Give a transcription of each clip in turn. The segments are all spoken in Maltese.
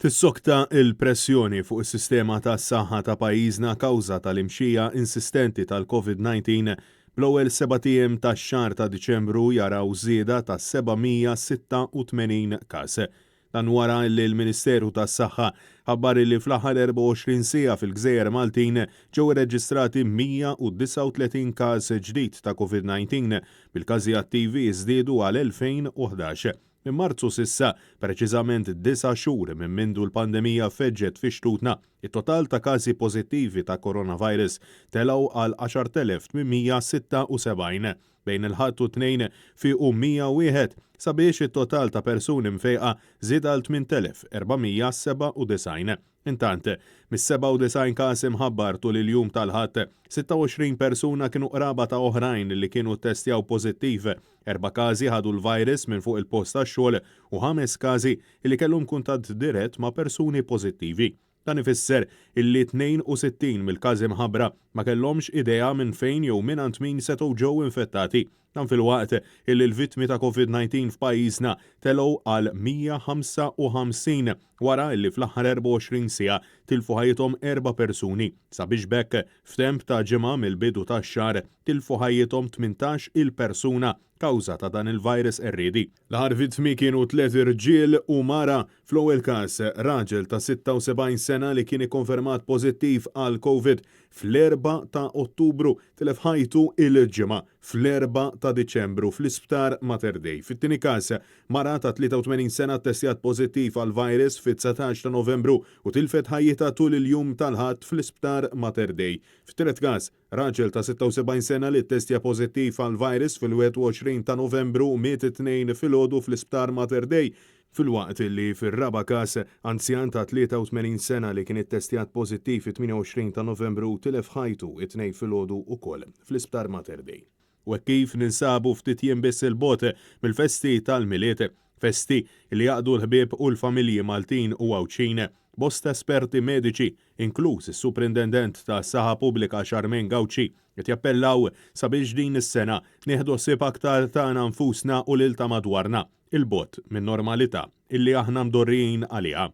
Tissokta l-pressjoni fuq is-sistema tas-saħħa ta' pajjiżna kawża tal-imxija insistenti tal-Covid-19, bl-ewwel sebat ijiem tax-xahar ta' Diċembru jaraw żieda ta' 786 każ. Dan wara li l-Ministeru tas-Saħħa ħabbar li fl-aħħar 24 siegħa fil-gżejjer Maltin ġew irreġistrati 139 każ ġdid ta' Covid-19, bil-każi attivi jiżdiedu għal 2011. Minn Marzu s'issa, preċiżament disa' xhur minn mindu l-pandemija feġġet fi xtutna, it-total ta' każi pożittivi ta' coronavirus telgħu għal 10,876. Bejn il-Ħadd u t-Tnejn fiequ 101, sabiex it-total ta' persuni mfejqa żied għal 8,497. Intant, mis-97 każ imħabbar tul il-jum tal-Ħadd, 26 persuna kienu qraba ta' oħrajn li kienu ttestjaw pożittiv, erba' każi ħadu l-virus minn fuq il-post tax-xogħol u ħames każi li kellhom kuntatt dirett ma' persuni pożittivi. Dan ifisser illi 62 mill-każi mħabbra ma kellhomx idea minn fejn jew mingħand min setgħu ġew infettati. Dan filwaqt illi l-vittmi ta' Covid-19 f'pajjiżna telgħu għal 155 wara illi fl-aħħar 24 siegħa tilfu ħajjithom erba' persuni, sabiex b'hekk f'temp ta' ġimgħa mill-bidu tax-xahar tilfu ħajjithom 18 il persuna kawża ta' dan il-virus qerriedi. L-aħħar vittmi kienu tliet irġiel u mara. Fl-ewwel każ, raġel ta' 76 sena li kien ikkonfermat pożittiv għall-Covid fl-erbgħa ta' Ottubru tilef ħajtu il-Ġimgħa, fl-erbgħa ta' Diċembru fl-Isptar Mater Dei. Fit-tieni każ, mara ta' 83 sena ttestjat pożittiv għall-virus fit-19 ta' Novembru u tilfet ħajjitha tul il-jum tal-Ħadd fl-Isptar Mater Dei. Fit-tielet każ, raġel ta' 76 sena li ttestja pożittiv għall-virus fil-21 ta' Novembru miet it-Tnejn filgħodu fl-Isptar Mater Dei, filwaqt li fir-raba' każ, anzjan ta' 83 sena li kien ittestjat pożittiv fit-28 ta' Novembru tilef ħajtu it-Tnejn filgħodu ukoll fl-Isptar Mater Dei. U hekk kif ninsabu ftit jiem biss 'il bogħod mill-festi tal-Milied, festi li jgħaqqdu l-ħbieb u l-familji Maltin u Għawdxin, bosta esperti mediċi, inkluż is-Suprintendent tas-Saħħa Pubblika Charmaine Gauci, qed jappellaw sabiex din is-sena nieħdu ħsieb aktar tagħna nfusna u lil ta' madwarna. 'il bogħod min-normalità illi aħna mdorrijin għaliha.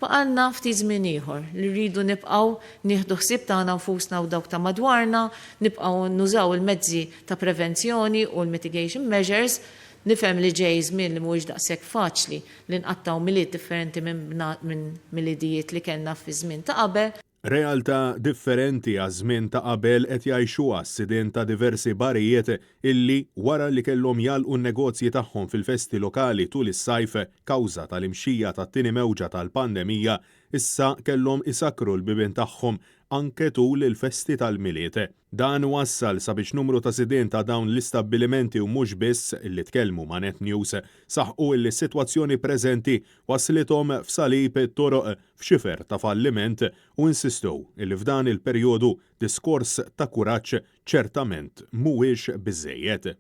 Baqgħalna ftit żmien ieħor li rridu nibqgħu nieħdu ħsieb tagħna nfusna u dawk ta' madwarna, nibqgħu nużaw il-mezzi ta' prevenzjoni u l-mitigation measures. Nifhem li ġej żmien li mhuwiex daqshekk faċli li nqattgħu Milied differenti minn Miliedijiet li kellna fiż-żmien ta' qabel. Realtà differenti għaż-żmien ta' qabel qed jgħixuha s-sidien ta' diversi barijiet illi, wara li kellhom jagħlqu n-negozji tagħhom fil-festi lokali tul is-sajf kawża tal-imxija tat-tieni mewġa tal-pandemija, issa kellhom isakkru l-bibien tagħhom anke tul il-festi tal-Milied. Dan wassal sabiex numru ta' sidien ta' dawn l-istabbilimenti u mhux biss li tkellmu ma' Net News saħqu illi s-sitwazzjoni preżenti wasslithom f'salib it-toroq f'xifer ta' falliment u insistew illi f'dan il-perjodu diskors ta' kuraġġ ċertament mhuwiex biżżejjed.